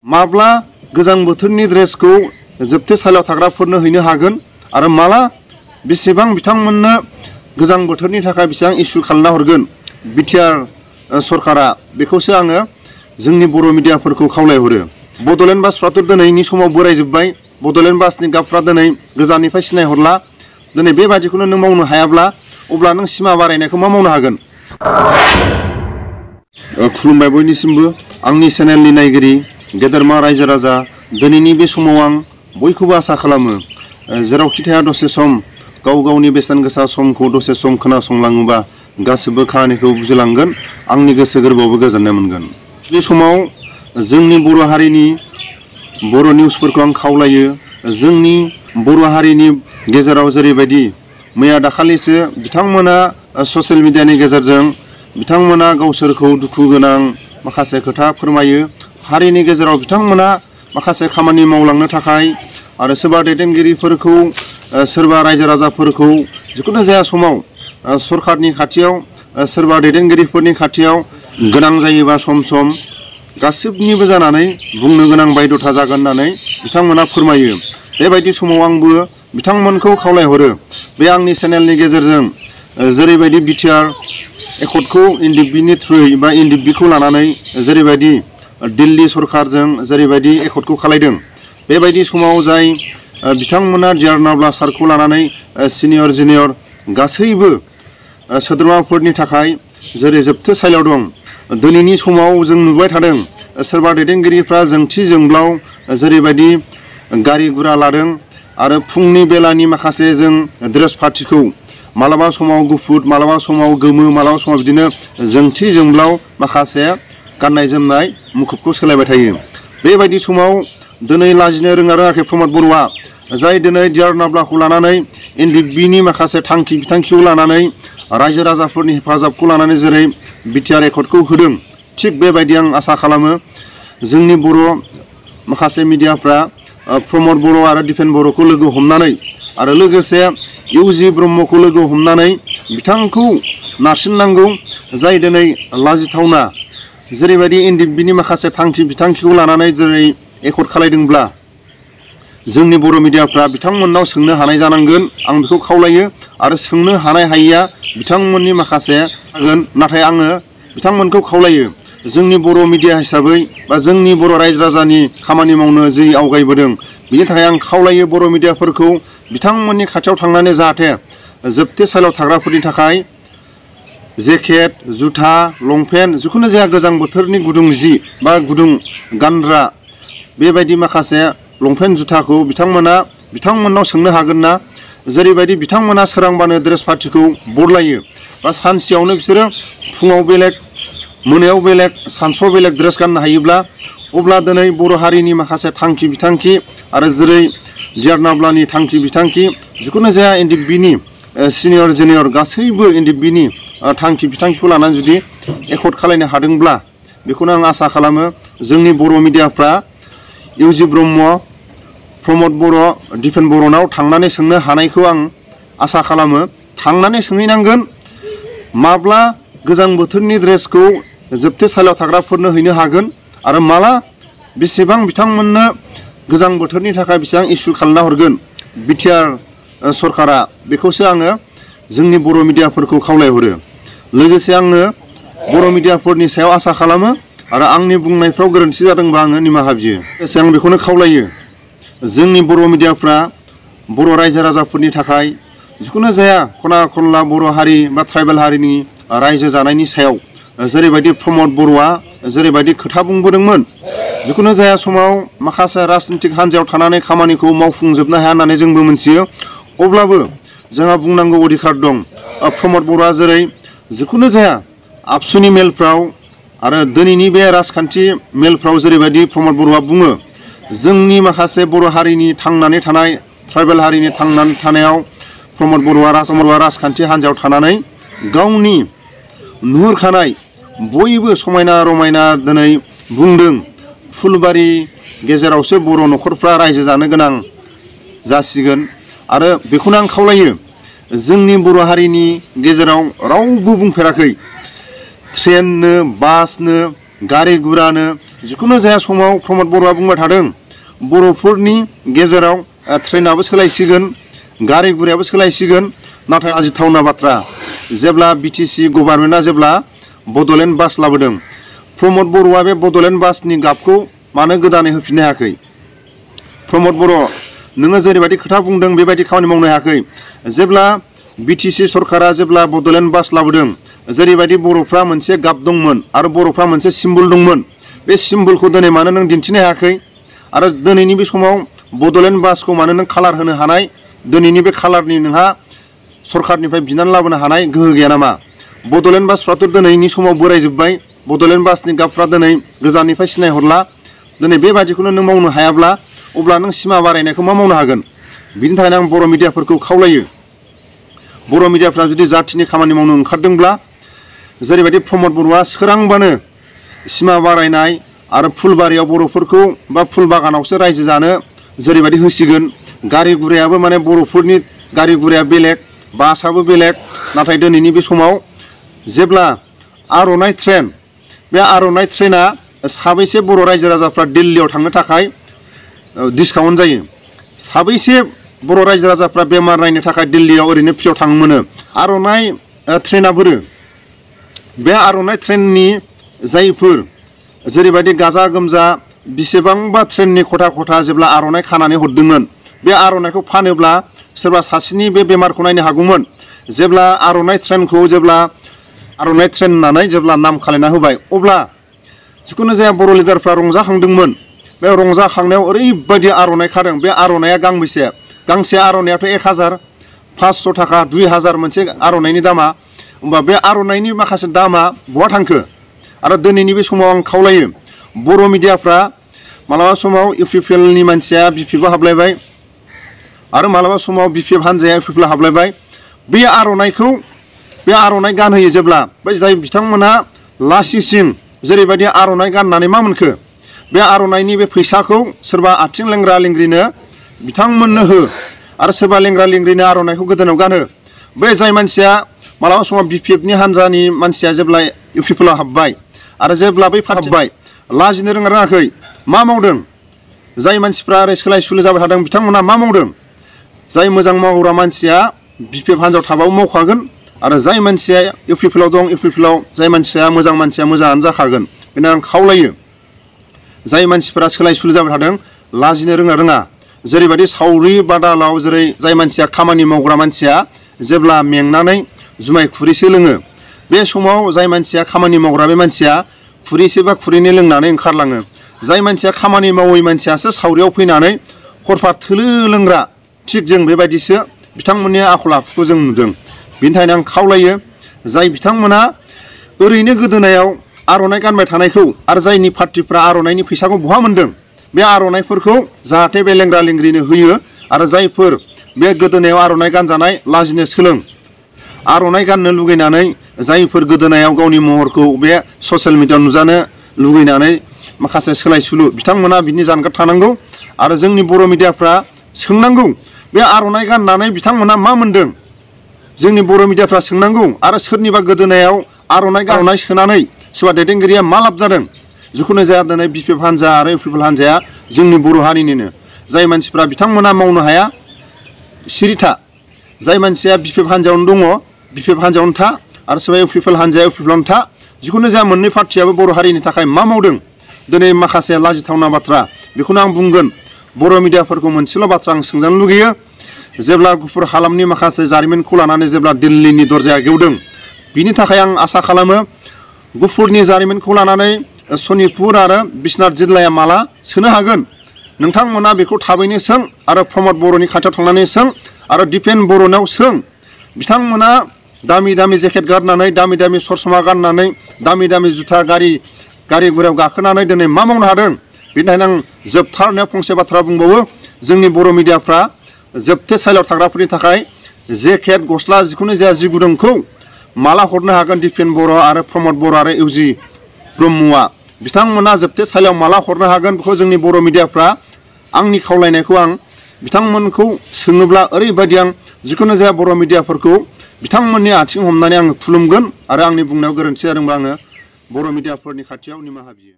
माब्ला गोजां बोथोरनि ड्रेसखौ जोबथेसालियाव थाग्राफोरनो हैनो हागोन आरो माला बेसेबां बिथांमोननो गोजां बोथोरनि थाखाय बेसेबां इस्यु खालामना हरगोन बिटिआर सरकारा बेखौसो आङो जोंनि बर' मिडियाफोरखौ खावलायहरो। बड'लेण्ड बासफ्राथ' दिनैनि समाव बोरायजोब्बाय। बड'लेण्ड बासनि गाबफ्रा दिनै गोजाननिफ्राय सिनायहरला। दिनै बेबायदिखौनो नों मावनो हायाब्ला अब्ला नों सिमा बारायनायखौ मा मावनो हागोन? खुलुमबाय बयनिसिमबो आंनि चेनेलनि नायगिरि गेदेरमा रायजो राजा। दिनैनि बे समाव आं बयखौबो आसा खालामो जेरावखि थाया दसे सम गाव गावनि बेसेन गोसा समखौ दसे सम खोनासंलाङोबा गासिबो खामानिखौ बुजिलांगोन। आंनि गोसो गोरबोआवबो गोजोननाय मोनगोन। बे समाव जोंनि बर' हारिनि बर' निउसफोरखौ आं खावलायो। जोंनि बर' हारिनि गेजेराव जेरैबायदि मैया दाखालिसो बिथांमोना ससियेल मिडियानि गेजेरजों बिथांमोना गावसोरखौ दुखु गोनां माखासे खोथा फोरमायो। हारिनि गेजेराव बिथांमोना माखासे खामानि मावलांनो थाखाय आरो सोरबा दैदेनगिरिफोरखौ सोरबा रायजो राजाफोरखौ जिखुनु जाया समाव सरकारनि खाथियाव सोरबा दैदेनगिरिफोरनि खाथियाव गोनां जायोबा सम सम गासिबनिबो जानानै बुंनो गोनां बायध'था जागोन होननानै बिथांमोना फोरमायो। बेबायदि समाव आंबो बिथांमोनखौ खावलायहरो बे आंनि चेनेलनि गेजेरजों जेरैबायदि बिटिआर एकर्डखौ एनडिएफबिनि थ्रुयै बा एनडिएफबिखौ लानानै जेरैबायदि दिल्ली सरकारजों जेरैबायदि एकर्डखौ खालायदों बेबायदि समाव जाय बिथांमोना डिआर नाब्ला सारखौ लानानै सिनियर जुनियर गासैबो सोद्रोमाफोरनि थाखाय जेरै जोबथेसालियाव दं। दिनैनि समाव जों नुबाय थादों सोरबा दैदेनगिरिफ्रा जोंथि जोंब्लाव जेरैबायदि गारि गुरा लादों आरो फुंनि बेलानि माखासे जों ड्रेस पार्टिखौ मालाबा समाव गुफुर मालाबा समाव गोमो मालाबा समाव बिदिनो जोंथि जोंब्लाव माखासे गाननाय जोमनाय मुखुबखौ सोलायबाय थायो। बेबायदि समाव दिनै लाजिनो रोङाखै प्रमद बर'आ जाय दिनै डिआर नाब्लाखौ लानानै एनडिएफबिनि माखासे थांखि बिथांखिखौ लानानै रायजो राजाफोरनि हेफाजाबखौ लानानै जेरै बिटिआर एकर्डखौ होदों थिग बेबायदि आं आसा खालामो जोंनि बर' माखासे मिडियाफ्रा प्रमद बर' आरो दिपेन बर'खौ लोगो हमनानै आरो लोगोसे इउजि ब्रह्मखौ लोगो हमनानै बिथांखौ नारसिननांगौ जाय दिनै लाजिथावना जेरैबायदि एनडिएफबिनि माखासे थांखि बिथांखिखौ लानानै जेरै एकर्ड खालायदोंब्ला जोंनि बर' मिडियाफ्रा बिथांमोननाव सोंनो हानाय जानांगोन। आं बेखौ खावलायो आरो सोंनो हानाय हायिया बिथांमोननि माखासे जागोन। नाथाय आङो बिथांमोनखौ खावलायो जोंनि बर' मिडिया हिसाबै बा जोंनि बर' रायजो राजानि खामानि मावनो जि आवगायबोदों बिनि थाखाय आं खावलायो बर' मिडियाफोरखौ बिथांमोननि खाथियाव थांनानै जाहाथे जोबथेसालियाव थाग्राफोरनि थाखाय जेकेट जुथा लंपेन्ट जिखुनु जाया गोजां बोथोरनि गुदुं जि बा गुदुं गानग्रा बेबायदि माखासे लंपेन्ट जुथाखौ बिथांमोननाव सोंनो हागोन ना? जेरैबायदि बिथांमोना सोरांबानो ड्रेस पार्टिखौ बदलायो बा सानसेयावनो बिसोरो फुङाव बेलेग मोनायाव बेलेग सानसुआव बेलेग ड्रेस गाननो हायोब्ला अब्ला दिनै बर' हारिनि माखासे थांखि बिथांखि आरो जेरै डिआर नाब्लानि थांखि बिथांखि जिखुनु जाया एनडिएफबिनि सिनियर जुनियर गासैबो एनडिएफबिनि थांखि बिथांखिखौ लानानै जुदि एकर्ड खालायनो हादोंब्ला बेखौनो आं आसा खालामो जोंनि बर' मिडियाफ्रा इउजि ब्रह्म प्रमद बर' दिपेन बर'नाव थांनानै सोंनो हानायखौ आं आसा खालामो। थांनानै सोंहैनांगोन माब्ला गोजां बोथोरनि ड्रेसखौ जोबथेसालियाव थाग्राफोरनो हैनो हागोन आरो माला बेसेबां बिथांमोननो गोजां बोथोरनि थाखाय बेसेबां इस्यु खालामना हरगोन बिटिआर सरकारा बेखौसो आङो जोंनि बर' मिडियाफोरखौ खावलायहरो। लोगोसे आङो बर' मिडियाफोरनि सायाव आसा खालामो आरो आंनि बुंनायफ्राव गोरोन्थि जादोंबा आङो निमाहा बियो। लोगोसे आं बेखौनो खावलायो जोंनि बर' मिडियाफ्रा बर' रायजो राजाफोरनि थाखाय जिखुनु जाया खना खनला बर' हारि बा ट्राइबेल हारिनि रायजो जानायनि सायाव जेरैबायदि प्रमद बर'आ जेरैबायदि खोथा बुंबोदोंमोन जिखुनु जाया समाव माखासे राजनितिक हान्जायाव थानानै खामानिखौ मावफुंजोबनो हाया होननानै जोंबो मिथियो। अब्लाबो जोंहा बुंनांगौ अधिकार दं। प्रमद बर'आ जेरै जिखुनु जाया आबसुनि मेलफ्राव आरो दिनैनि बे राजखान्थि मेलफ्राव जेरैबायदि प्रमद बर'आ बुङो जोंनि माखासे बर' हारिनि थांनानै थानाय ट्राइबेल हारिनि थांनानै थानायाव प्रमद बर'आ राजखान्थि हान्जायाव थानानै गावनि नुहुरखानाय बयबो समायना रमायना दिनै बुंदों फुलबारि गेजेरावसो बर' न'खरफ्रा रायजो जानो गोनां जासिगोन आरो बेखौनो आं खावलायो जोंनि बर' हारिनि गेजेराव रावबो बुंफेराखै ट्रेननो बासनो गारि गुरानो जिखुनु जाया समाव प्रमद बर'आ बुंबाय थादों बर'फोरनि गेजेराव ट्रेनाबो सोलायसिगोन गारि गुरायाबो सोलायसिगोन नाथाय आजिथावना बाथ्रा जेब्ला बिटिसि गभर्नमेन्टआ जेब्ला बड'लेण्ड बास लाबोदों प्रमद बर'आ बे बड'लेण्ड बासनि गाबखौ मानो गोदानै होफिननो हायाखै प्रमद बर' नोङो जेरैबायदि खोथा बुंदों बेबायदि खामानि मावनो हायाखै जेब्ला बिटिसि सरकारा जेब्ला बड'लेण्ड बास लाबोदों जेरैबायदि बर'फ्रा मोनसे गाब दंमोन आरो बर'फ्रा मोनसे सिम्बल दंमोन बे सिम्बलखौ दिनै मानो नों दिन्थिनो हायाखै आरो दिनैनि बे समाव बड'लेण्ड बासखौ मानो नों कालार होनो हानाय दिनैनि बे कालारनि नोंहा सरकारनिफ्राय बिनानै लाबोनो हानाय गोहो गैया नामा बड'लेण्ड बासफ्राथ' दिनैनि समाव बोरायजोब्बाय बड'लेण्ड बासनि गाबफ्रा दिनै गोजाननिफ्राय सिनायहरला दिनै बेबादिखौनो नों मावनो हायाब्ला अब्ला नों सिमा बारायनायखौ मा मावनो हागोन बिनि थाखायनो आं बर' मिडियाफोरखौ खावलायो बर' मिडियाफ्रा जुदि जाथिनि खामानि मावनो ओंखारदोंब्ला जेरैबायदि प्रमद बर'आ सोरांबानो सिमा बारायनाय आरो फुलबारियाव बर'फोरखौ बा फुल बागानावसो रायजो जानो जेरैबायदि होसिगोन गारि गुरायाबो माने बर'फोरनि गारि गुराया बेलेग बासआबो बेलेग नाथाय दिनैनि बे समाव जेब्ला आर'नाइ ट्रेन बे आर'नाइ ट्रेना साबैसे बर' रायजो राजाफ्रा दिल्लीयाव थांनो थाखाय डिसकाउन्ट जायो साबैसे बर' रायजो राजाफ्रा बेमार नायनो थाखाय दिल्लीयाव ओरैनो फ्रियाव थांनो मोनो आर'नाइ ट्रेना बोरो बे आर'नाइ ट्रेननि जायफोर जेरैबायदि गाजा गोमजा बेसेबांबा ट्रेननि खथा खथा जेब्ला आर'नाइ खानानै हरदोंमोन बे आर'नाइखौ फानोब्ला सोरबा सासेनि बे बेमारखौ नायनो हागौमोन जेब्ला आर'नाइ ट्रेनखौ जेब्ला आर'नाइ ट्रेन होननानै जेब्ला नाम खालायना होबाय अब्ला जिखुनु जाया बर' लिडारफ्रा रंजाखांदोंमोन बे रंजाखांनायाव ओरैबायदि आर'नाइ खादों बे आर'नाइया गांबेसे गांसे आर'नाइयाथ' 1500 थाखा 2000 मोनसे आर'नाइनि दामा होमबा बे आर'नाइनि माखासे दामा बहा थांखो आरो दिनैनि बे समाव आं खावलायो बर' मिडियाफ्रा मालाबा समाव इउपिपिएलनि मानसिया बिपिएफआव हाबलायबाय आरो मालाबा समाव बिपिएफ हानजाया इउपिपिएल हाबलायबाय बे आर'नाइ गानहोयो जेब्ला बै जाय बिथांमोना लासिसिं जेरैबायदि आर'नाइ गाननानै मा मोनखो बे आर'नाइनि बे फैसाखौ सोरबा आथिं लेंग्रा लेंग्रिनो बिथांमोननो हो आरो सोरबा लेंग्रा लेंग्रिनो आर'नाइखौ गोदोनायाव गानहो बै जाय मानसिया मालाबा समाव बिपिएफनि हानजानि मानसिया जेब्ला इउपिपिएलआव हाबबाय आरो जेब्ला बै हाबबाय लाजिनो रोङाखै मा मावदों जाय मानसिफ्रा ओरै सोलाय सोलो जाबाय थादों बिथांमोना मा मावदों जाय मोजां मावग्रा मानसिया बिपिएफ हानजायाव थाबाबो मावखागोन आरो जाय मानसिया इउपिपिएलआव दं इउपिपिएलआव जाय मानसिया मोजाङानो जाखागोन बेनो आं खावलायो जाय मानसिफोरा सोलाय सोलो जाबाय थादों लाजिनो रोङा जेरैबायदि सावरि बादालाव जेरै जाय मानसिया खामानि मावग्रा मानसिया जेब्ला मेंनानै जुमाय खुरैसे लोङो बे समाव जाय मानसिया खामानि मावग्रा बे मानसिया खुरैसे बा खुरैनै लोंनानै ओंखारलाङो जाय मानसिया खामानि मावै मानसियासो सावरियाव फैनानै हरफा थोलो लोंग्रा थिग जों बेबायदिसो बिथांमोननि आखल आखुखौ जों नुदों बेनि थाखायनो आं खावलायो जाय बिथांमोना ओरैनो गोदोनायाव आर'नाइ गानबाय थानायखौ आरो जायनि पार्टिफ्रा आर'नाइनि फैसाखौ बहा मोन्दों बे आर'नाइफोरखौ जाहाथे बे लेंग्रा लेंग्रिनो होयो आरो जायफोर बे गोदोनायाव आर'नाइ गानजानाय लाजिनो सोलों आर'नाइ गाननो लुगैनानै जायफोर गोदोनायाव गावनि महरखौ बे ससियेल मिडियायाव नुजानो लुगैनानै माखासे सोलाय सोलु बिथांमोना बिनि जानगार थानांगौ आरो जोंनि बर' मिडियाफ्रा सोंनांगौ बे आर'नाइ गाननानै बिथांमोना मा मोन्दों जोंनि बर' मिडियाफ्रा सोंनांगौ आरो सोरनिबा गोदोनायाव आर'नाइ सोनानै सोरबा दैदेनगिरिया मा लाब जादों जिखुनु जाया दिनै बिपिएफ हानजा आरो इउपिपिएल हानजाया जोंनि बर' हारिनिनो जाय मानसिफ्रा बिथांमोना मावनो हाया सिरिथा जाय मानसिया बिपिएफ हानजायावनो दङ बिपिएफ हानजायावनो था आरो सोरबा इउपिपिएल हानजाया इउपिपिएलआवनो था जिखुनु जाया मोननै पार्टियाबो बर' हारिनि थाखाय मा मावदों दिनै माखासे लाजिथावना बाथ्रा बेखौनो आं बुंगोन बर' मिडियाफोरखौ मोनसेल' बाथ्रा आं सोंजानो लुगैयो जेब्ला गुफुर हालामनि माखासे जारिमिनखौ लानानै जेब्ला दिल्लीनि दरजाया गेवदों बिनि थाखाय आं आसा खालामो गुफुरनि जारिमिनखौ लानानै सनितपुर आरो बिश्वनाथ जिल्लाया माला सोनो हागोन नोंथांमोना बेखौ थाबैनो सों आरो प्रमद बर'नि खाथियाव थांनानै सों आरो दिपेन बर'नाव सों बिथांमोना दामि दामि जेकेट गाननानै दामि दामि ससमा गाननानै दामि दामि जुथा गारि गुरायाव गाखोनानै दिनै मा मावनो हादों बेनि थाखायनो आं जोबथारनायाव फंसे बाथ्रा बुंबावो जोंनि बर' मिडियाफ्रा जोबथे साइलाव थाग्राफोरनि थाखाय जेकेट गस्ला जिखुनु जाया जि गुदुंखौ माला हरनो हागोन दिपेन बर' आरो प्रमद बर' आरो इउजि ब्रह्मआ बिथांमोना जोबथे साइलाव माला हरनो हागोन बेखौ जोंनि बर' मिडियाफ्रा आंनि खावलायनायखौ आं बिथांमोनखौ सोङोब्ला ओरैबायदि आं जिखुनु जाया बर' मिडियाफोरखौ बिथांमोननि आथिं हमनानै आङो खुलुमगोन आरो आंनि बुंनायाव गोरोन्थि जादोंबा आङो बर' मिडियाफोरनि खाथियाव निमाहा बियो।